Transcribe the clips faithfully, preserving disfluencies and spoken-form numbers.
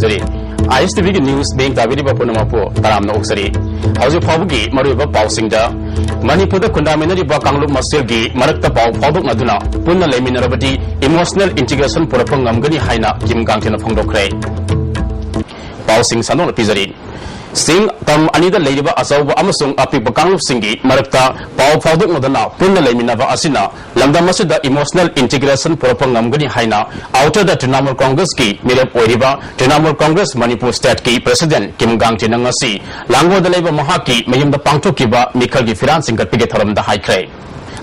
ꯖꯔꯤ꯫ ꯑꯥꯏ ꯑꯦꯁ T ꯚꯤꯒꯤ news ꯃꯤꯠꯌꯦꯡ ꯇꯥꯕꯤꯔꯤꯕ ꯄꯨꯝꯅꯃꯛꯄꯨ ꯇꯔꯥꯝꯅ ꯑꯣꯛꯆꯔꯤ꯫ ꯍꯧꯖꯤꯛ ꯐꯥꯎꯕꯒꯤ ꯃꯔꯨꯑꯣꯏꯕ ꯄꯥꯎꯁꯤꯡꯗ, ꯃꯅꯤꯄꯨꯔꯗ ꯈꯨꯟꯗꯥꯃꯤꯟꯅꯔꯤꯕ ꯀꯥꯡꯂꯨꯞ ꯃꯁꯦꯜꯒꯤ ꯃꯔꯛꯇ ꯄꯥꯎ ꯐꯥꯎꯗꯣꯛꯅꯗꯨꯅ ꯄꯨꯟꯅ ꯂꯩꯃꯤꯟꯅꯔꯕꯗꯤ emotional integration ꯄꯨꯔꯛꯄ ꯉꯝꯒꯅꯤ ꯍꯥꯏꯅ ꯀꯤꯝ ꯒꯥꯡꯊꯦꯟꯅ ꯐꯣꯡꯗꯣꯛꯈ꯭ꯔꯦ꯫ ꯄꯥꯎꯁꯤꯡ ꯁꯟꯗꯣꯛꯅ ꯄꯤꯖꯔꯤ꯫ ꯆꯤꯡ ꯇꯝ ꯑꯅꯤꯗ ꯂꯩꯔꯤꯕ ꯑꯆꯧꯕ ꯑꯃꯁꯨꯡ ꯑꯄꯤꯛꯄ ꯀꯥꯡꯂꯨꯞꯁꯤꯡꯒꯤ ꯃꯔꯛꯇ ꯄꯥꯎ ꯐꯥꯎꯗꯣꯛꯅꯗꯅ ꯄꯨꯟꯅ ꯂꯩꯃꯤꯟꯅꯕ ꯑꯁꯤꯅ ꯂꯝꯗꯝ ꯑꯁꯤꯗ emotional integration ꯄꯨꯔꯛꯄ ꯉꯝꯒꯅꯤ ꯍꯥꯏꯅ ꯑꯥꯎꯇꯔꯗ ꯇ꯭ꯔꯤꯅꯥꯃꯨꯜ ꯀꯣꯡꯒ꯭ꯔꯦꯁꯀꯤ ꯃꯤꯔꯦꯞ ꯑꯣꯏꯔꯤꯕ ꯇ꯭ꯔꯤꯅꯥꯃꯨꯜ ꯀꯣꯡꯒ꯭ꯔꯦꯁ ꯃꯅꯤꯄꯨꯔ ꯁ꯭ꯇꯦꯠꯀꯤ ꯄ꯭ꯔꯦꯁꯤꯗꯦꯟꯠ ꯀꯤꯝ ꯒꯥꯡꯊꯦꯟꯅ ꯉꯁꯤ ꯂꯥꯡꯒꯣꯜꯗ ꯂꯩꯕ ꯃꯍꯥꯛꯀꯤ ꯃꯌꯨꯝꯗ ꯄꯥꯡꯊꯣꯛꯈꯤꯕ ꯃꯤꯈꯜꯒꯤ ꯐꯤꯔꯥꯟ ꯆꯤꯡꯈꯠꯄꯒꯤ ꯊꯧꯔꯝꯗ ꯍꯥꯏꯈ꯭ꯔꯦ꯫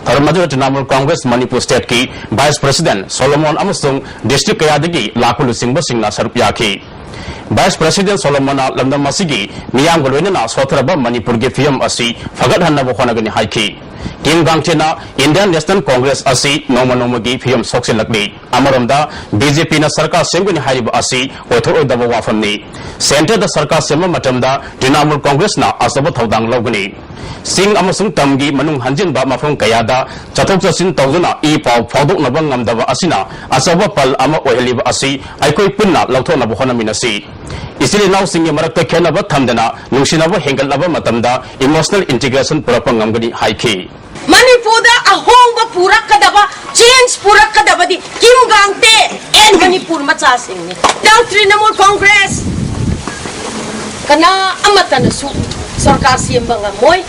ꯊꯧꯔꯝ ꯑꯗꯨꯗ ꯇ꯭ꯔꯤꯅꯥꯃꯨꯜ ꯀꯣꯡꯒ꯭ꯔꯦꯁ ꯃꯅꯤꯄꯨꯔ ꯁ꯭ꯇꯦꯠꯀꯤ ꯚꯥꯏꯁ ꯄ꯭ꯔꯦꯁꯤꯗꯦꯟꯠ ꯁꯣꯂꯣꯃꯣꯟ ꯑꯃꯁꯨꯡ ꯗꯤꯁꯇ꯭ꯔꯤꯛ ꯀꯌꯥꯗꯒꯤ ꯂꯥꯛꯄ ꯂꯨꯆꯤꯡꯕꯁꯤꯡꯅ ꯁꯔꯨꯛ ꯌꯥꯈꯤ꯫ ꯚꯥꯏꯁ ꯄ꯭ꯔꯦꯁꯤꯗꯦꯟꯠ ꯁꯣꯂꯣꯃꯣꯟꯅ ꯂꯝꯗꯝ ꯑꯁꯤꯒꯤ ꯃꯤꯌꯥꯝꯒ ꯂꯣꯏꯅꯅ ꯁꯣꯠꯊꯔꯕ ꯃꯅꯤꯄꯨꯔꯒꯤ ꯐꯤꯕꯝ ꯑꯁꯤ ꯐꯒꯠꯍꯟꯅꯕ ꯍꯣꯠꯅꯒꯅꯤ ꯍꯥꯏꯈꯤ꯫ ꯀꯤꯝ ꯒꯥꯡꯊꯦꯟꯅ ꯏꯟꯗꯤꯌꯟ ꯅꯦꯁꯅꯦꯜ ꯀꯣꯡꯒ꯭ꯔꯦꯁ ꯑꯁꯤ ꯅꯣꯡꯃ ꯅꯣꯡꯃꯒꯤ ꯐꯤꯕꯝ ꯁꯣꯛꯆꯤꯜꯂꯛꯂꯤ꯫ ꯑꯃꯔꯣꯝꯗ, ꯕꯤ ꯖꯦ ꯄꯤꯅ ꯁꯔꯀꯥꯔ ꯁꯦꯝꯒꯅꯤ ꯍꯥꯏꯔꯤꯕ ꯑꯁꯤ ꯑꯣꯏꯊꯣꯛꯂꯣꯏꯗꯕ ꯋꯥꯐꯝꯅꯤ꯫ ꯁꯦꯟꯇꯔꯗ ꯁꯔꯀꯥꯔ ꯁꯦꯝꯕ ꯃꯇꯝꯗ ꯇ꯭ꯔꯤꯅꯥꯃꯨꯜ ꯀꯣꯡꯒ꯭ꯔꯦꯁꯅ ꯑꯆꯧꯕ ꯊꯧꯗꯥꯡ ꯂꯧꯒꯅꯤ꯫ ꯆꯤꯡ ꯑꯃꯁꯨꯡ ꯇꯝꯒꯤ ꯃꯅꯨꯡ ꯍꯟꯖꯤꯟꯕ ꯃꯐꯝ ꯀꯌꯥꯗ ꯆꯠꯊꯣꯛ ꯆꯠꯁꯤꯟ ꯇꯧꯗꯨꯅ ꯏ ꯄꯥꯎ ꯐꯥꯎꯗꯣꯛꯅꯕ ꯉꯝꯗꯕ ꯑꯁꯤꯅ ꯑꯆꯧꯕ ꯄꯜ ꯑꯃ ꯑꯣꯏꯍꯜꯂꯤꯕ ꯑꯁꯤ ꯑꯩꯈꯣꯏ ꯄꯨꯟꯅ ꯂꯧꯊꯣꯛꯅꯕ ꯍꯣꯠꯅꯃꯤꯟꯅꯁꯤ꯫ ꯏꯆꯤꯜ ꯏꯅꯥꯎꯁꯤꯡꯒꯤ ꯃꯔꯛꯇ ꯈꯦꯠꯅꯕ ꯊꯝꯗꯅ ꯅꯨꯡꯁꯤꯅꯕ ꯍꯦꯟꯒꯠꯂꯕ ꯃꯇꯝꯗ emotional integration ꯄꯨꯔꯛꯄ ꯉꯝꯒꯅꯤ ꯍꯥꯏꯈꯤ꯫ ꯃꯅꯤꯄꯨꯔꯗ ꯑꯍꯣꯡꯕ ꯄꯨꯔꯛꯀꯗꯕ, change ꯄꯨꯔꯛꯀꯗꯕꯗꯤ ꯀꯤꯝ ꯒꯥꯡꯇꯦ and ꯃꯅꯤꯄꯨꯔ ꯃꯆꯥꯁꯤꯡꯅꯤ꯫ ꯅꯪ ꯇ꯭ꯔꯤꯅꯃꯨꯜ ꯀꯣꯡꯒ꯭ꯔꯦꯁ ꯀꯅꯥ ꯑꯃꯠꯇꯅꯁꯨ ꯁꯔꯀꯥꯔ ꯁꯦꯝꯕ ꯉꯝꯃꯣꯏ꯫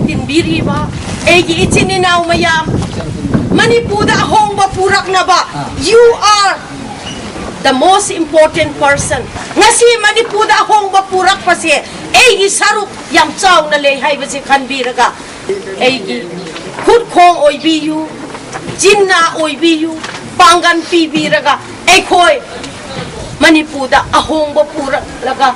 ꯇꯤꯟꯕꯤꯔꯤꯕ ꯑꯩꯒꯤ ꯏꯆꯤꯟ ꯏꯅꯥꯎ ꯃꯌꯥꯝ, ꯃꯅꯤꯄꯨꯔꯗ ꯑꯍꯣꯡꯕ ꯄꯨꯔꯛꯅꯕ, you are the most important person꯫ ꯉꯁꯤ ꯃꯅꯤꯄꯨꯔꯗ ꯑꯍꯣꯡꯕ ꯄꯨꯔꯛꯄꯁꯦ ꯑꯩꯒꯤ ꯁꯔꯨꯛ ꯌꯥꯝ ꯆꯥꯎꯅ ꯂꯩ ꯍꯥꯏꯕꯁꯦ ꯈꯟꯕꯤꯔꯒ, ꯑꯩꯒꯤ ꯈꯨꯠꯈꯣꯡ ꯑꯣꯏꯕꯤꯌꯨ, ꯆꯤꯟꯅꯥ ꯑꯣꯏꯕꯤꯌꯨ, ꯄꯥꯡꯒꯜ ꯄꯤꯕꯤꯔꯒ ꯑꯩꯈꯣꯏ ꯃꯅꯤꯄꯨꯔꯗ ꯑꯍꯣꯡꯕ ꯄꯨꯔꯛꯂꯒ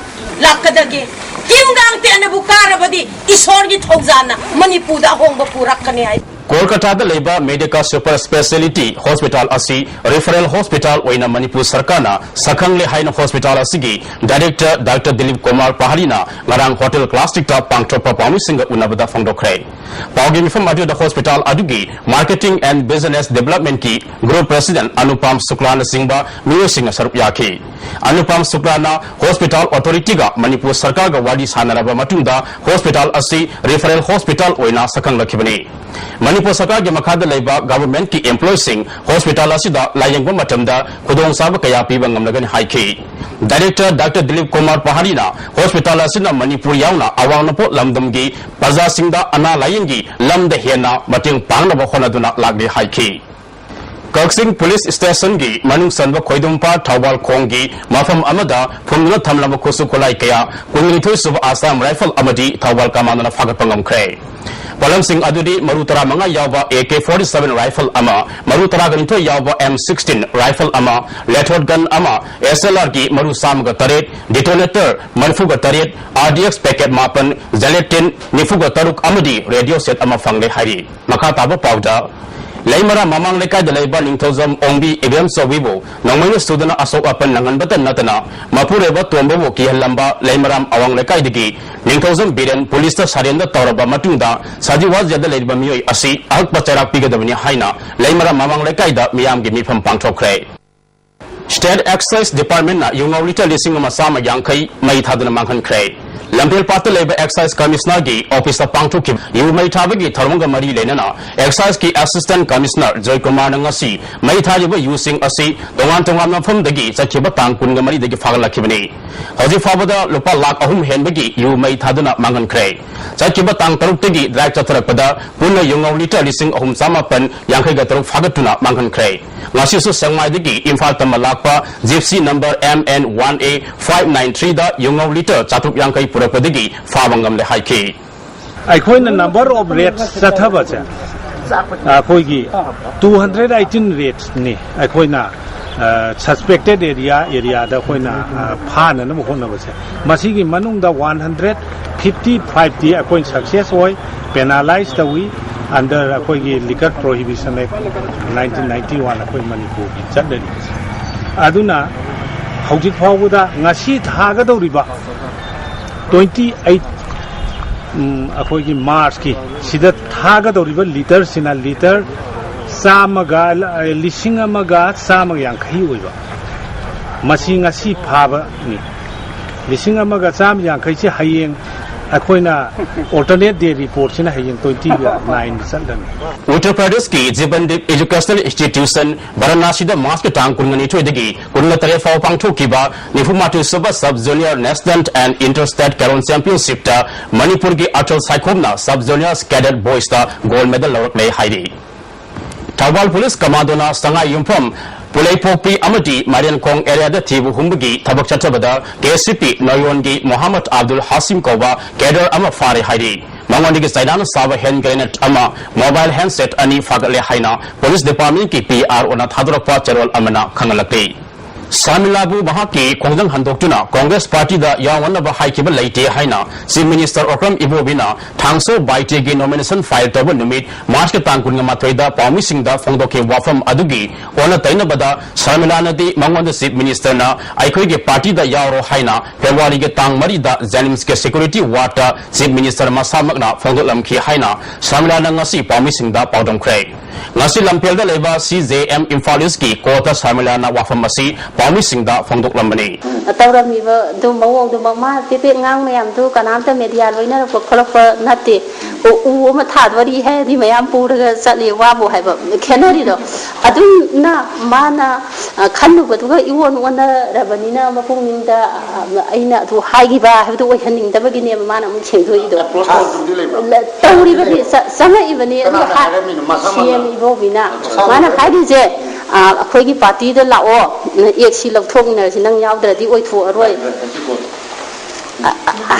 ꯂꯥꯛꯀꯗꯒꯦ꯫ ꯀꯤꯝ ꯒꯥꯡꯇꯦꯅꯕꯨ ꯀꯥꯔꯕꯗꯤ ꯏꯁꯣꯔꯒꯤ ꯊꯧꯖꯥꯜꯅ ꯃꯅꯤꯄꯨꯔꯗ ꯑꯍꯣꯡꯕ ꯄꯨꯔꯛꯀꯅꯤ ꯍꯥꯏ꯫ ꯀꯣꯜꯀꯇꯥꯗ ꯂꯩꯕ ꯃꯦꯗꯤꯀꯥ ꯁꯨꯄꯔ ꯁ꯭ꯄꯦꯁꯤꯌꯦꯂꯤꯇꯤ ꯍꯣꯁꯄꯤꯇꯥꯜ ꯑꯁꯤ ꯔꯤꯐꯔꯦꯜ ꯍꯣꯁꯄꯤꯇꯥꯜ ꯑꯣꯏꯅ ꯃꯅꯤꯄꯨꯔ ꯁꯔꯀꯥꯔꯅ ꯁꯛꯈꯪꯂꯦ ꯍꯥꯏꯅ ꯍꯣꯁꯄꯤꯇꯥꯜ ꯑꯁꯤꯒꯤ ꯗꯥꯏꯔꯦꯛꯇꯔ ꯗꯥꯛꯇꯔ ꯗꯤꯂꯤꯞ ꯀꯨꯃꯥꯔ ꯄꯍꯥꯔꯤꯅ ꯉꯔꯥꯡ ꯍꯣꯇꯦꯜ ꯀ꯭ꯂꯥꯁꯤꯛꯇ ꯄꯥꯡꯊꯣꯛꯄ ꯄꯥꯎꯃꯤꯁꯤꯡꯒ ꯎꯅꯕꯗ ꯐꯣꯡꯗꯣꯛꯈ꯭ꯔꯦ꯫ ꯄꯥꯎꯒꯤ ꯃꯤꯐꯝ ꯑꯗꯨꯗ ꯍꯣꯁꯄꯤꯇꯥꯜ ꯑꯗꯨꯒꯤ ꯃꯥꯔꯀꯦꯇꯤꯡ ꯑꯦꯟ ꯕꯤꯖꯤꯅꯦꯁ ꯗꯤꯕꯦꯂꯞꯃꯦꯟꯠꯀꯤ ꯒ꯭ꯔꯨꯞ ꯄ꯭ꯔꯦꯁꯤꯗꯦꯟꯠ ꯑꯅꯨꯄꯥꯝ ꯁꯨꯀ꯭ꯂꯥꯅꯆꯤꯡꯕ ꯃꯤꯑꯣꯏꯁꯤꯡꯅ ꯁꯔꯨꯛ ꯌꯥꯈꯤ꯫ ꯑꯅꯨꯄꯥꯝ ꯁꯨꯀ꯭ꯂꯥꯅ ꯍꯣꯁꯄꯤꯇꯥꯜ ꯑꯣꯊꯣꯔꯤꯇꯤꯒ ꯃꯅꯤꯄꯨꯔ ꯁꯔꯀꯥꯔꯒ ꯋꯥꯔꯤ ꯁꯥꯟꯅꯔꯕ ꯃꯇꯨꯡꯗ ꯍꯣꯁꯄꯤꯇꯥꯜ ꯑꯁꯤ ꯔꯤꯐꯔꯦꯜ ꯍꯣꯁꯄꯤꯇꯥꯜ ꯑꯣꯏꯅ ꯁꯛꯈꯪꯂꯛꯈꯤꯕꯅꯤ꯫ ꯃꯅꯤꯄꯨꯔ ꯁꯔꯀꯥꯔꯒꯤ ꯃꯈꯥꯗ ꯂꯩꯕ ꯒꯚꯔꯟꯃꯦꯟꯠꯀꯤ ꯑꯦꯝꯄ꯭ꯂꯣꯌꯤꯁꯤꯡ ꯍꯣꯁꯄꯤꯇꯥꯜ ꯑꯁꯤꯗ ꯂꯥꯌꯦꯡꯕ ꯃꯇꯝꯗ ꯈꯨꯗꯣꯡꯆꯥꯕ ꯀꯌꯥ ꯄꯤꯕ ꯉꯝꯂꯒꯅꯤ ꯍꯥꯏꯈꯤ꯫ ꯗꯥꯏꯔꯦꯛꯇꯔ ꯗꯥꯛꯇꯔ ꯗꯤꯂꯤꯞ ꯀꯨꯃꯥꯔ ꯄꯍꯥꯔꯤꯅ ꯍꯣꯁꯄꯤꯇꯥꯜ ꯑꯁꯤꯅ ꯃꯅꯤꯄꯨꯔ ꯌꯥꯎꯅ ꯑꯋꯥꯡ ꯅꯣꯡꯄꯣꯛ ꯂꯝꯗꯝꯒꯤ ꯄ꯭ꯔꯖꯥꯁꯤꯡꯗ ꯑꯅꯥ ꯂꯥꯌꯦꯡꯒꯤ ꯂꯝꯗ ꯍꯦꯟꯅ ꯃꯇꯦꯡ ꯄꯥꯡꯅꯕ ꯍꯣꯠꯅꯗꯨꯅ ꯂꯥꯛꯂꯤ ꯍꯥꯏꯈꯤ꯫ ꯀꯛꯆꯤꯡ ꯄꯨꯂꯤꯁ ꯁ꯭ꯇꯦꯁꯟꯒꯤ ꯃꯅꯨꯡ ꯆꯟꯕ ꯈꯣꯏꯗꯨꯝꯄꯥ ꯊꯧꯕꯥꯜ ꯈꯣꯡꯒꯤ ꯃꯐꯝ ꯑꯃꯗ ꯐꯨꯝꯗꯨꯅ ꯊꯝꯂꯝꯕ ꯈꯨꯠꯁꯨ ꯈꯨꯠꯂꯥꯏ ꯀꯌꯥ, ꯀꯨꯟꯅꯤꯊꯣꯏ ꯁꯨꯕ ꯑꯁꯥꯝ ꯔꯥꯏꯐꯜ ꯑꯃꯗꯤ ꯊꯧꯕꯥꯜ ꯀꯃꯥꯟꯗꯣꯅ ꯐꯥꯒꯠꯄ ꯉꯝꯈ꯭ꯔꯦ꯫ ꯄꯣꯠꯂꯝꯁꯤꯡ ꯑꯗꯨꯗꯤ ꯃꯔꯨ ꯇꯔꯥꯃꯉꯥ ꯌꯥꯎꯕ A K forty seven rifle ꯑꯃ, ꯃꯔꯨ ꯇꯔꯥꯒ ꯅꯤꯊꯣꯏ ꯌꯥꯎꯕ ꯑꯦꯝ ꯁꯤꯛꯁꯇꯤꯟ ꯔꯥꯏꯐꯜ ꯑꯃ, ꯂꯦꯊꯣꯠ ꯒꯟ ꯑꯃ, ꯑꯦꯁ ꯑꯦꯜ ꯑꯥꯔꯒꯤ ꯃꯔꯨ ꯆꯥꯝꯃꯒ ꯇꯔꯦꯠ, ꯗꯤꯇꯣꯅꯦꯇꯔ ꯃꯔꯤꯐꯨꯒ ꯇꯔꯦꯠ, ꯑꯥꯔ ꯗꯤ ꯑꯦꯛꯁ ꯄꯦꯀꯦꯠ ꯃꯥꯄꯟ, ꯖꯦꯂꯦꯇꯤꯟ ꯅꯤꯐꯨꯒ ꯇꯔꯨꯛ ꯑꯃꯗꯤ ꯔꯦꯗꯤꯑꯣ ꯁꯦꯠ ꯑꯃ ꯐꯪꯂꯦ ꯍꯥꯏꯔꯤ꯫ ꯃꯈꯥ ꯇꯥꯕ ꯄꯥꯎꯗ, ꯂꯩꯃꯔꯥꯝ ꯃꯃꯥꯡ ꯂꯩꯀꯥꯏꯗ ꯂꯩꯕ ꯅꯤꯡꯊꯧꯖꯝ ꯑꯣꯡꯕꯤ ꯏꯕꯦꯝꯆꯧꯕꯤꯕꯨ ꯅꯣꯡꯃꯩꯅ ꯁꯨꯗꯨꯅ ꯑꯁꯣꯛ ꯑꯄꯟ ꯅꯪꯍꯟꯕꯇ ꯅꯠꯇꯅ ꯃꯄꯨꯔꯣꯏꯕ ꯇꯣꯝꯕꯕꯨ ꯀꯤꯍꯜꯂꯝꯕ ꯂꯩꯃꯔꯥꯝ ꯑꯋꯥꯡ ꯂꯩꯀꯥꯏꯗꯒꯤ ꯅꯤꯡꯊꯧꯖꯝ ꯕꯤꯔꯦꯟ ꯄꯨꯂꯤꯁꯇ ꯁꯔꯦꯟꯗꯔ ꯇꯧꯔꯕ ꯃꯇꯨꯡꯗ ꯁꯖꯤꯋꯥ ꯖꯦꯜꯗ ꯂꯩꯔꯤꯕ ꯃꯤꯑꯣꯏ ꯑꯁꯤ ꯑꯍꯛꯄ ꯆꯩꯔꯥꯛ ꯄꯤꯒꯗꯕꯅꯤ ꯍꯥꯏꯅ ꯂꯩꯃꯔꯥꯝ ꯃꯃꯥꯡ ꯂꯩꯀꯥꯏꯗ ꯃꯤꯌꯥꯝꯒꯤ ꯃꯤꯐꯝ ꯄꯥꯡꯊꯣꯛꯈ꯭ꯔꯦ꯫ ꯁ꯭ꯇꯦꯠ ꯑꯦꯛꯁꯥꯏꯖ ꯗꯤꯄꯥꯔꯠꯃꯦꯟꯠꯅ ꯌꯨꯉꯧ ꯂꯤꯇꯔ ꯂꯤꯁꯤꯡ ꯑꯃ ꯆꯥꯝꯃ ꯌꯥꯡꯈꯩ ꯃꯩ ꯊꯥꯗꯨꯅ ꯃꯥꯡꯍꯟꯈ꯭ꯔꯦ꯫ ꯂꯝꯐꯦꯜ ꯄꯥꯠꯇ ꯂꯩꯕ ꯑꯦꯛꯁꯥꯏꯖ ꯀꯃꯤꯁꯅꯔꯒꯤ ꯑꯣꯐꯤꯁꯇ ꯄꯥꯡꯊꯣꯛꯈꯤꯕ ꯌꯨ ꯃꯩ ꯊꯥꯕꯒꯤ ꯊꯧꯔꯝꯒ ꯃꯔꯤ ꯂꯩꯅꯅ ꯑꯦꯛꯁꯥꯏꯖꯀꯤ ꯑꯦꯁꯤꯁꯇꯦꯟꯠ ꯀꯃꯤꯁꯅꯔ ꯖꯣꯏꯀꯨꯃꯥꯔꯅ ꯉꯁꯤ ꯃꯩ ꯊꯥꯔꯤꯕ ꯌꯨꯁꯤꯡ ꯑꯁꯤ ꯇꯣꯉꯥꯟ ꯇꯣꯉꯥꯟꯕ ꯃꯐꯝꯗꯒꯤ ꯆꯠꯈꯤꯕ ꯇꯥꯡ ꯀꯨꯟꯒ ꯃꯔꯤꯗꯒꯤ ꯐꯥꯒꯠꯂꯛꯈꯤꯕꯅꯤ꯫ ꯍꯧꯖꯤꯛ ꯐꯥꯎꯕꯗ ꯂꯨꯄꯥ ꯂꯥꯈ ꯑꯍꯨꯝ ꯍꯦꯟꯕꯒꯤ ꯌꯨ ꯃꯩ ꯊꯥꯗꯨꯅ ꯃꯥꯡꯍꯟꯈ꯭ꯔꯦ꯫ ꯆꯠꯈꯤꯕ ꯇꯥꯡ ꯇꯔꯨꯛꯇꯒꯤ ꯗ꯭ꯔꯥꯏꯚ ꯆꯠꯊꯔꯛꯄꯗ ꯄꯨꯟꯅ ꯌꯨꯉꯧ ꯂꯤꯇꯔ ꯂꯤꯁꯤꯡ ꯑꯍꯨꯝ ꯆꯥꯃꯥꯄꯟ ꯌꯥꯡꯈꯩꯒ ꯇꯔꯨꯛ ꯐꯥꯒꯠꯇꯨꯅ ꯃꯥꯡꯍꯟꯈ꯭ꯔꯦ꯫ ꯉꯁꯤꯁꯨ ꯁꯦꯛꯃꯥꯏꯗꯒꯤ ꯏꯝꯐꯥꯜ ꯇꯝꯅ ꯂꯥꯛꯄ gypsy number M N one A five nine ꯊ꯭ꯔꯤꯗ ꯌꯨꯉꯧ ꯂꯤꯇꯔ ꯆꯥꯇ꯭ꯔꯨꯛ ꯌꯥꯡꯈꯩ ꯄꯨꯔꯛꯄꯗꯒꯤ ꯐꯥꯕ ꯉꯝꯂꯦ ꯍꯥꯏꯈꯤ꯫ ꯑꯩꯈꯣꯏꯅ number of raids ꯆꯠꯊꯕꯁꯦ ꯑꯩꯈꯣꯏꯒꯤ two hundred eighteen raidsꯅꯤ ꯑꯩꯈꯣꯏꯅ suspected area areaꯗ ꯑꯩꯈꯣꯏꯅ ꯐꯥꯅꯅꯕ ꯍꯣꯠꯅꯕꯁꯦ꯫ ꯃꯁꯤꯒꯤ ꯃꯅꯨꯡꯗ one hundred fifty fiveꯇꯤ ꯑꯩꯈꯣꯏ success ꯑꯣꯏ, penalize ꯇꯧꯏ꯫ ꯑꯟꯗꯔ ꯑꯩꯈꯣꯏꯒꯤ Liquor Prohibition Act nineteen ninety one ꯑꯩꯈꯣꯏ ꯃꯅꯤꯄꯨꯔꯒꯤ ꯆꯠꯅꯔꯤꯕꯁꯦ꯫ ꯑꯗꯨꯅ ꯍꯧꯖꯤꯛ ꯐꯥꯎꯕꯗ ꯉꯁꯤ ꯊꯥꯒꯗꯧꯔꯤꯕ twenty eight, ꯎꯝ, ꯑꯩꯈꯣꯏꯒꯤ ꯃꯥꯔꯆꯀꯤ ꯁꯤꯗ ꯊꯥꯒꯗꯧꯔꯤꯕ ꯂꯤꯇꯔꯁꯤꯅ ꯂꯤꯇꯔ ꯆꯥꯝꯃꯒ, ꯂꯤꯁꯤꯡ ꯑꯃꯒ ꯆꯥꯝꯃꯒ ꯌꯥꯡꯈꯩ ꯑꯣꯏꯕ, ꯃꯁꯤ ꯉꯁꯤ ꯐꯥꯕꯅꯤ꯫ ꯂꯤꯁꯤꯡ ꯑꯃꯒ ꯆꯥꯝꯃ ꯌꯥꯡꯈꯩꯁꯤ ꯍꯌꯦꯡ ꯑꯩꯈꯣꯏꯅ alternate day reportꯁꯤꯅ ꯍꯌꯦꯡ twenty nine ꯆꯠꯂꯅꯤ꯫ ꯎꯠꯇꯔ ꯄ꯭ꯔꯗꯦꯁꯀꯤ ꯖꯤꯕꯟꯗꯤꯞ Educational Institution ꯚꯥꯔꯥꯅꯥꯁꯤꯗ ꯃꯥꯔꯆꯀꯤ ꯇꯥꯡ ꯀꯨꯟꯅꯤꯊꯣꯏꯗꯒꯤ ꯀꯨꯟꯇꯔꯦꯠ ꯐꯥꯎ ꯄꯥꯡꯊꯣꯛꯈꯤꯕ ꯅꯤꯐꯨꯃꯥꯊꯣꯏ ꯁꯨꯕ Sub Junior National and Inter State Carrom Championshipꯇ ꯃꯅꯤꯄꯨꯔꯒꯤ ꯑꯆꯜ ꯁꯥꯏꯈꯣꯝꯅ Sub Junior Cadet Boysꯇ gold medal ꯂꯧꯔꯛꯂꯦ ꯍꯥꯏꯔꯤ꯫ ꯊꯧꯕꯥꯜ ꯄꯨꯂꯤꯁ ꯀꯃꯥꯟꯗꯣꯅ ꯁꯉꯥꯏ ꯌꯨꯝꯐꯝ ꯄꯨꯂꯩꯄꯣꯛꯄꯤ ꯑꯃꯗꯤ ꯃꯥꯏꯔꯦꯟꯈꯣꯡ areaꯗ ꯊꯤꯕ ꯍꯨꯝꯕꯒꯤ ꯊꯕꯛ ꯆꯠꯊꯕꯗ KCP ꯅꯣꯌꯣꯟꯒꯤ ꯃꯣꯍꯥꯃꯠ ꯑꯕꯗꯨꯜ ꯍꯥꯁꯤꯝ ꯀꯧꯕ cadre ꯑꯃ ꯐꯥꯔꯦ ꯍꯥꯏꯔꯤ꯫ ꯃꯉꯣꯟꯗꯒꯤ ꯆꯩꯅꯥꯅ ꯁꯥꯕ hand grenade ꯑꯃ, mobile handset ꯑꯅꯤ ꯐꯥꯒꯠꯂꯦ ꯍꯥꯏꯅ ꯄꯨꯂꯤꯁ departmentꯀꯤ PROꯅ ꯊꯥꯗꯣꯔꯛꯄ ꯆꯦꯔꯣꯜ ꯑꯃꯅ ꯈꯪꯍꯜꯂꯛꯂꯤ꯫ ꯁꯔꯃꯤꯂꯥꯕꯨ ꯃꯍꯥꯛꯀꯤ ꯈꯣꯡꯖꯪ ꯍꯟꯗꯣꯛꯇꯨꯅ ꯀꯣꯡꯒ꯭ꯔꯦꯁ ꯄꯥꯔꯇꯤꯗ ꯌꯥꯎꯅꯅꯕ ꯍꯥꯏꯈꯤꯕ ꯂꯩꯇꯦ ꯍꯥꯏꯅ Chief Minister Okram ꯏꯕꯣꯕꯤꯅ ꯊꯥꯡꯁꯣ ꯕꯥꯏꯇꯦꯒꯤ nomination file ꯇꯧꯕ ꯅꯨꯃꯤꯠ ꯃꯥꯔꯆꯀꯤ ꯇꯥꯡ ꯀꯨꯟꯃꯥꯊꯣꯏꯗ ꯄꯥꯎꯃꯤꯁꯤꯡꯗ ꯐꯣꯡꯗꯣꯛꯈꯤꯕ ꯋꯥꯐꯝ ꯑꯗꯨꯒꯤ ꯑꯣꯟꯅ ꯇꯩꯅꯕꯗ ꯁꯔꯃꯤꯂꯥꯅꯗꯤ ꯃꯉꯣꯟꯗ Chief Ministerꯅ ꯑꯩꯈꯣꯏꯒꯤ ꯄꯥꯔꯇꯤꯗ ꯌꯥꯎꯔꯣ ꯍꯥꯏꯅ ꯐꯦꯕ꯭ꯔꯨꯋꯥꯔꯤꯒꯤ ꯇꯥꯡ ꯃꯔꯤꯗ JNIMSꯀꯤ security wardꯇ Chief Minister ꯃꯁꯥꯃꯛꯅ ꯐꯣꯡꯗꯣꯛꯂꯝꯈꯤ ꯍꯥꯏꯅ ꯁꯔꯃꯤꯂꯥꯅ ꯉꯁꯤ ꯄꯥꯎꯃꯤꯁꯤꯡꯗ ꯄꯥꯎꯗꯝꯈ꯭ꯔꯦ꯫ ꯉꯁꯤ ꯂꯝꯐꯦꯜꯗ ꯂꯩꯕ CJM Imphal Eastꯀꯤ courtꯇ ꯁꯔꯃꯤꯂꯥꯅ ꯋꯥꯐꯝ ꯑꯁꯤ ꯄꯥꯎꯃꯤꯁꯤꯡꯗ ꯐꯣꯡꯗꯣꯛꯂꯝꯕꯅꯤ꯫ ꯇꯧꯔꯝꯃꯤꯕ ꯑꯗꯨ ꯃꯑꯣꯡꯗꯨꯃꯛ ꯃꯥ ꯄꯦꯄꯦꯠ ꯉꯥꯡ ꯃꯌꯥꯝꯗꯨ ꯀꯅꯥꯝꯇ media ꯂꯣꯏꯅꯔꯛꯄ ꯈꯣꯠꯂꯛꯄ ꯅꯠꯇꯦ꯫ ꯎ, ꯎ ꯑꯃ ꯊꯥꯗꯣꯔꯤ ꯍꯥꯏꯔꯗꯤ ꯃꯌꯥꯝ ꯄꯨꯔꯒ ꯆꯠꯂꯤ, ꯋꯥꯕꯨ ꯍꯥꯏꯕ ꯈꯦꯠꯅꯔꯤꯗꯣ꯫ ꯑꯗꯨꯅ ꯃꯥꯅ, ꯑ, ꯈꯜꯂꯨꯕꯗꯨꯒ ꯏꯑꯣꯟ ꯑꯣꯟꯅꯔꯕꯅꯤꯅ ꯃꯄꯨꯛꯅꯤꯡꯗ, ꯑ, ꯑꯩꯅ ꯑꯗꯨ ꯍꯥꯏꯈꯤꯕ ꯍꯥꯏꯕꯗꯨ ꯑꯣꯏꯍꯟꯅꯤꯡꯗꯕꯒꯤꯅꯦꯕ ꯃꯥꯅ ꯑꯃꯨꯛ ꯁꯦꯡꯗꯣꯛꯏꯗꯣ꯫ Approach ꯇꯧꯕꯗꯤ ꯂꯩꯕ꯭ꯔꯥ? ꯂ-, ꯇꯧꯔꯤꯕꯅꯤ, ꯆ-, ꯆꯪꯉꯛꯏꯕꯅꯤ꯫ ꯑꯗꯨ ꯀꯅꯥꯅ ꯍꯥ-, ꯍꯥꯏꯔꯝꯃꯤꯅꯣ? ꯃꯁꯥꯃꯛꯅ? CM ꯏꯕꯣꯕꯤꯅ꯫ ꯃꯁꯥꯃꯛꯅ? ꯃꯥꯅ ꯍꯥꯏꯔꯤꯁꯦ, ꯑ, ꯑꯩꯈꯣꯏꯒꯤ ꯄꯥꯔꯇꯤꯗ ꯂꯥꯛꯑꯣ, ꯑꯦꯛꯁꯤ ꯂꯧꯊꯣꯛꯃꯤꯟꯅꯔꯁꯤ, ꯅꯪ ꯌꯥꯎꯗ꯭ꯔꯗꯤ ꯑꯣꯏꯊꯣꯛꯑꯔꯣꯏ꯫ ꯑ, ꯑ, ꯑ,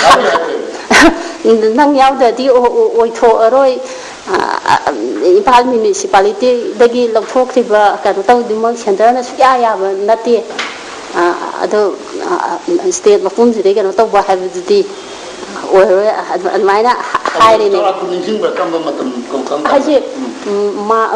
ꯅꯪ ꯌꯥꯎꯗ꯭ꯔꯗꯤ ꯑꯣ-, ꯑꯣ-, ꯑꯣꯏꯊꯣꯛꯑꯔꯣꯏ꯫ ꯑ, ꯑ, ꯏꯝꯐꯥꯜ municipalityꯗꯒꯤ ꯂꯧꯊꯣꯛꯈ꯭ꯔꯤꯕ ꯀꯩꯅꯣ ꯇꯧꯗꯨꯃꯛ centreꯅ ꯁꯨꯛꯌꯥ ꯌꯥꯕ ꯅꯠꯇꯦ꯫ ꯑ, ꯑꯗꯣ, ꯑ, state ꯃꯄꯨꯝꯁꯤꯗꯩ ꯀꯩꯅꯣ ꯇꯧꯕ ꯍꯥꯏꯕꯗꯨꯗꯤ ꯑꯣꯏꯔꯔꯣꯏ꯫ ꯑꯗꯨ-, ꯑꯗꯨꯃꯥꯏꯅ ꯍꯥ-, ꯍꯥꯏꯔꯤꯅꯦ꯫ ꯆꯥꯎꯔꯥꯛꯄ ꯅꯤꯡꯁꯤꯡꯕ꯭ꯔꯥ? ꯀꯔꯝꯕ ꯃꯇꯝ, ꯀꯔꯝ ꯀꯥꯟꯗ? ꯍꯥꯏꯁꯦ, ꯎꯝ꯫ ꯎꯝ, ꯃꯥ-,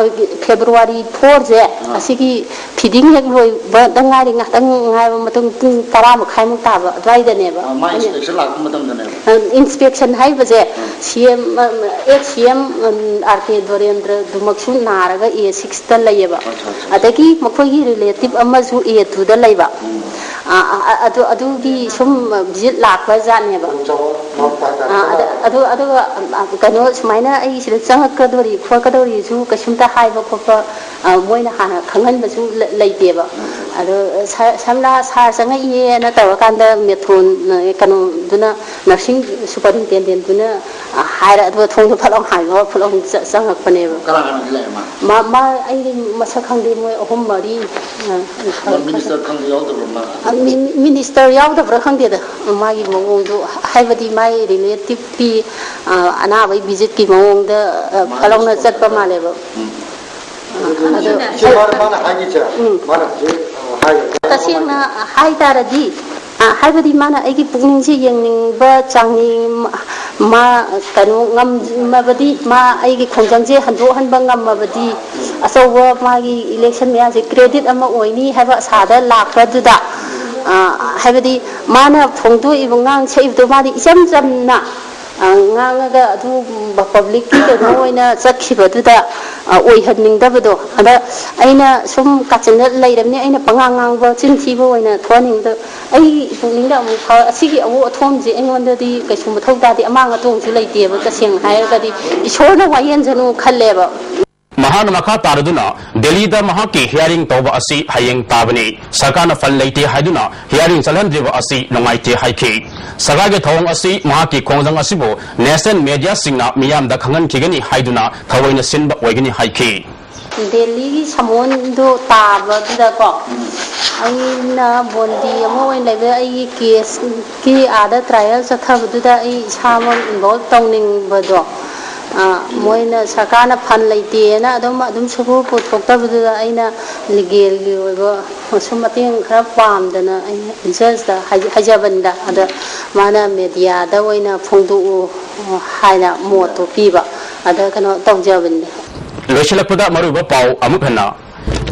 ꯐꯦꯕ꯭ꯔꯨꯋꯥꯔꯤ ꯐꯣꯔꯁꯦ, ꯑꯥ꯫ ꯑꯁꯤꯒꯤ ꯐꯤꯗꯤꯡ ꯍꯦꯛ ꯂꯣꯏꯕꯗ ꯉꯥꯏꯔꯤ, ꯉꯥꯛꯇꯪ ꯉꯥꯏꯕ ꯃꯇꯨꯡ, ꯄꯨꯡ ꯇꯔꯥ ꯃꯈꯥꯏꯃꯨꯛ ꯇꯥꯕ ꯑꯗꯨꯋꯥꯏꯗꯅꯦꯕ꯫ ꯑꯥ, ꯃꯥ ꯑꯩꯅ inspection ꯂꯥꯛꯄ ꯃꯇꯝꯗꯅꯦꯕ꯫ ꯑ, inspection ꯍꯥꯏꯕꯁꯦ, ꯑꯥ꯫ ꯁꯤ ꯑꯦꯝ, ꯑ, ex ꯁꯤ ꯑꯦꯝ, ꯎꯝ, ꯑꯥꯔ ꯀꯦ ꯗꯣꯔꯦꯟꯗ꯭ꯔꯗꯨꯃꯛꯁꯨ ꯅꯥꯔꯒ ꯑꯦ ꯁꯤꯛꯁꯇ ꯂꯩꯌꯦꯕ꯫ ꯑꯠꯆꯥ, ꯑꯠꯆꯥ, ꯑꯠꯆꯥ꯫ ꯑꯗꯒꯤ ꯃꯈꯣꯏꯒꯤ relative ꯑꯃꯁꯨ ꯑꯦ ꯇꯨꯗ ꯂꯩꯕ꯫ ꯎꯝ꯫ ꯑ, ꯑ, ꯑ, ꯑꯗꯨ, ꯑꯗꯨꯒꯤ ꯁꯨꯝ visit ꯂꯥꯛꯄ ꯖꯥꯠꯅꯦꯕ꯫ ꯑꯗꯨꯝ ꯆꯥꯎꯔꯥꯛ ꯃꯔꯛꯇ ꯍꯥꯏꯇꯥꯔꯦ꯫ ꯑ, ꯑꯗ-, ꯑꯗꯨ, ꯑꯗꯨꯒ, ꯑ, ꯑ, ꯀꯩꯅꯣ, ꯁꯨꯃꯥꯏꯅ ꯑꯩ ꯁꯤꯗ ꯆꯪꯉꯛꯀꯗꯣꯔꯤ ꯈꯣꯠꯀꯗꯣꯔꯤꯁꯨ ꯀꯩꯁꯨꯝꯇ ꯍꯥꯏꯕ ꯈꯣꯠꯄ, ꯑ, ꯃꯣꯏꯅ ꯍꯥꯟꯅ ꯈꯪꯍꯟꯕꯁꯨ ꯂ-, ꯂꯩꯇꯦꯕ꯫ ꯎꯝ꯫ ꯑꯗꯣ ꯁ-, ꯁꯝꯂꯥ ꯁꯥꯔ ꯆꯪꯉꯛꯏꯌꯦꯅ ꯇꯧꯔꯀꯥꯟꯗ ꯃꯦꯇ꯭ꯔꯣꯟ, ꯑ, ꯀꯩꯅꯣꯗꯨꯅ, nursing superintendentꯗꯨꯅ, ꯑ, ꯍꯥꯏꯔ, ꯑꯗꯨꯒ ꯊꯣꯡꯗꯣ ꯐꯠ ꯂꯥꯎ ꯍꯥꯡꯉꯒ ꯐꯠ ꯂꯥꯎ ꯆ-, ꯆꯪꯉꯛꯄꯅꯦꯕ꯫ ꯀꯅꯥ ꯀꯅꯥ ꯂꯩ ꯃꯥ? ꯃꯥ, ꯃꯥ ꯑꯩ ꯃꯁꯛ ꯈꯪꯗꯦ, ꯃꯣꯏ ꯑꯍꯨꯝ ꯃꯔꯤ, ꯑ, ꯃꯥ minister ꯈꯪꯗꯦ ꯌꯥꯎꯗꯕ꯭ꯔꯥ ꯃꯥ? ꯑ, ꯃꯤ-, minister ꯌꯥꯎꯗꯕ꯭ꯔꯥ ꯈꯪꯗꯦꯗ, ꯃꯥꯒꯤ ꯃꯑꯣꯡꯗꯣ, ꯍꯥꯏꯕꯗꯤ ꯃꯥꯒꯤ relativeꯀꯤ, ꯑ, ꯑꯅꯥꯕꯒꯤ visitꯀꯤ ꯃꯑꯣꯡꯗ, ꯑ, ꯃꯥꯒꯤ ꯐꯠ ꯂꯥꯎꯅ response ꯆꯠꯄ ꯇꯧꯔꯒ꯫ ꯃꯥꯜꯂꯦꯕ꯫ ꯎꯝ꯫ ꯑꯗꯣ ꯏꯆꯦ, ꯃꯥꯅ, ꯃꯥꯅ ꯍꯥꯏꯒꯦꯁꯦ, ꯎꯝ꯫ ꯃꯥꯅ ꯍꯧꯖꯤꯛ, ꯑ, ꯍꯥꯏꯔꯤꯕ ꯇꯁꯦꯡꯅ ꯍꯥꯏꯇꯥꯔꯗꯤ, ꯑ, ꯍꯥꯏꯕꯗꯤ ꯃꯥꯅ ꯑꯩꯒꯤ ꯄꯨꯛꯅꯤꯡꯁꯦ ꯌꯦꯡꯅꯤꯡꯕ ꯆꯥꯡꯅꯤ, ꯃꯥ, ꯀꯩꯅꯣ, ꯉꯝꯃꯕꯗꯤ, ꯃꯥ ꯑꯩꯒꯤ ꯈꯣꯡꯖꯪꯁꯦ ꯍꯟꯗꯣꯛꯍꯟꯕ ꯉꯝꯃꯕꯗꯤ, ꯑꯆꯧꯕ ꯃꯥꯒꯤ election ꯃꯌꯥꯁꯦ credit ꯑꯃ ꯑꯣꯏꯅꯤ ꯍꯥꯏꯕ ꯑꯁꯥꯗ ꯂꯥꯛꯄꯗꯨꯗ, ꯑ, ꯍꯥꯏꯕꯗꯤ ꯃꯥꯅ ꯐꯣꯡꯗꯣꯛꯏꯕ, ꯉꯥꯡ ꯁꯛꯏꯕꯗꯣ ꯃꯥꯗꯤ ꯏꯆꯝ ꯆꯝꯅ, ꯑ, ꯉꯥꯡꯉꯒ ꯑꯗꯨꯒꯨꯝꯕ publicꯀꯤ ꯀꯩꯅꯣ ꯑꯣꯏꯅ ꯆꯠꯈꯤꯕꯗꯨꯗ, ꯑ, ꯑꯣꯏꯍꯟꯅꯤꯡꯗꯕꯗꯣ꯫ ꯑꯗ ꯑꯩꯅ ꯁꯨꯝ ꯀꯥꯆꯤꯟꯗ ꯂꯩꯔꯕꯅꯤ, ꯑꯩꯅ ꯄꯉꯥꯡ ꯉꯥꯡꯕ, ꯆꯤꯟ ꯊꯤꯕ ꯑꯣꯏꯅ ꯊꯣꯛꯍꯟꯅꯤꯡꯗꯕ꯫ ꯑꯩ ꯄꯨꯛꯅꯤꯡꯗ ꯑꯃꯨꯛ ꯐꯥꯎ-, ꯑꯁꯤꯒꯤ ꯑꯋꯣ ꯑꯊꯣꯝꯁꯦ ꯑꯩꯉꯣꯟꯗꯗꯤ ꯀꯩꯁꯨ ꯃꯊꯧ ꯇꯥꯗꯦ, ꯑꯃꯥꯡ ꯑꯇꯣꯡꯁꯨ ꯂꯩꯇꯦꯕ꯫ ꯇꯁꯦꯡꯅ ꯍꯥꯏꯔꯒꯗꯤ ꯏꯁꯣꯔꯅ ꯋꯥꯌꯦꯟꯁꯅꯨ ꯈꯜꯂꯦꯕ꯫ ꯃꯍꯥꯛꯅ ꯃꯈꯥ ꯇꯥꯔꯗꯨꯅ ꯗꯦꯜꯂꯤꯗ ꯃꯍꯥꯛꯀꯤ hearing ꯇꯧꯕ ꯑꯁꯤ ꯍꯌꯦꯡ ꯇꯥꯕꯅꯤ꯫ ꯁꯔꯀꯥꯔꯅ fund ꯂꯩꯇꯦ ꯍꯥꯏꯗꯨꯅ hearing ꯆꯠꯍꯟꯗ꯭ꯔꯤꯕ ꯑꯁꯤ ꯅꯨꯡꯉꯥꯏꯇꯦ ꯍꯥꯏꯈꯤ꯫ ꯁꯔꯀꯥꯔꯒꯤ ꯊꯧꯑꯣꯡ ꯑꯁꯤ ꯃꯍꯥꯛꯀꯤ ꯈꯣꯡꯖꯪ ꯑꯁꯤꯕꯨ national mediaꯁꯤꯡꯅ ꯃꯤꯌꯥꯝꯗ ꯈꯪꯍꯟꯈꯤꯒꯅꯤ ꯍꯥꯏꯗꯨꯅ ꯊꯑꯣꯏꯅ ꯁꯤꯟꯕ ꯑꯣꯏꯒꯅꯤ ꯍꯥꯏꯈꯤ꯫ ꯗꯦꯜꯂꯤꯒꯤ ꯁꯃꯣꯟꯗꯣ ꯇꯥꯕꯗꯨꯗꯀꯣ, ꯑꯩꯅ ꯕꯣꯟꯗꯤ ꯑꯃ ꯑꯣꯏꯅ ꯂꯩꯕ, ꯑꯩꯒꯤ caseꯀꯤ ꯑꯥꯗ trial ꯆꯠꯊꯕꯗꯨꯗ ꯑꯩ ꯏꯁꯥꯃꯛ involve ꯇꯧꯅꯤꯡꯕꯗꯣ, ꯑꯥ, ꯃꯣꯏꯅ ꯁꯔꯀꯥꯔꯅ ꯐꯟ ꯂꯩꯇꯦꯅ ꯑꯗꯨꯝ, ꯑꯗꯨꯝ ꯁꯨꯕꯨ ꯄꯨꯊꯣꯛꯇꯕꯗꯨꯗ ꯑꯩꯅ ꯂꯤꯒꯦꯜꯒꯤ ꯑꯣꯏꯕ ꯁꯨꯝ ꯃꯇꯦꯡ ꯈꯔ ꯄꯥꯝꯗꯅ ꯑꯩꯅ ꯖꯁꯇ ꯍꯥꯏꯖ-, ꯍꯥꯏꯖꯕꯅꯤꯗ꯫ ꯑꯗ ꯃꯥꯅ ꯃꯦꯗꯤꯌꯥꯗ ꯑꯣꯏꯅ ꯐꯣꯡꯗꯣꯛꯎ ꯍꯥꯏꯅ ꯃꯣꯠꯇꯣ ꯄꯤꯕ꯫ ꯑꯗ ꯀꯩꯅꯣ ꯇꯧꯖꯕꯅꯤꯗ꯫ ꯂꯣꯏꯁꯤꯜꯂꯛꯄꯗ ꯃꯔꯨꯑꯣꯏꯕ ꯄꯥꯎ ꯑꯃꯨꯛ ꯍꯟꯅ꯫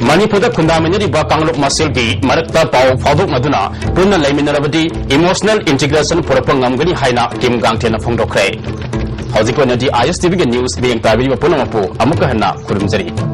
ꯃꯅꯤꯄꯨꯔꯗ ꯈꯨꯟꯗꯥꯃꯤꯟꯅꯔꯤꯕ ꯀꯥꯡꯂꯨꯞ ꯃꯁꯦꯜꯒꯤ ꯃꯔꯛꯇ ꯄꯥꯎ ꯐꯥꯎꯗꯣꯛꯅꯗꯨꯅ ꯄꯨꯟꯅ ꯂꯩꯃꯤꯟꯅꯔꯕꯗꯤ emotional integration ꯄꯨꯔꯛꯄ ꯉꯝꯒꯅꯤ ꯍꯥꯏꯅ ꯀꯤꯝ ꯒꯥꯡꯊꯦꯟꯅ ꯐꯣꯡꯗꯣꯛꯈ꯭ꯔꯦ꯫ ꯍꯧꯖꯤꯛꯀꯤ ꯑꯣꯏꯅꯗꯤ ISTVꯒꯤ news ꯃꯤꯠꯌꯦꯡ ꯇꯥꯕꯤꯔꯤꯕ ꯄꯨꯝꯅꯃꯛꯄꯨ ꯑꯃꯨꯛꯀ ꯍꯟꯅ ꯈꯨꯔꯨꯝꯖꯔꯤ꯫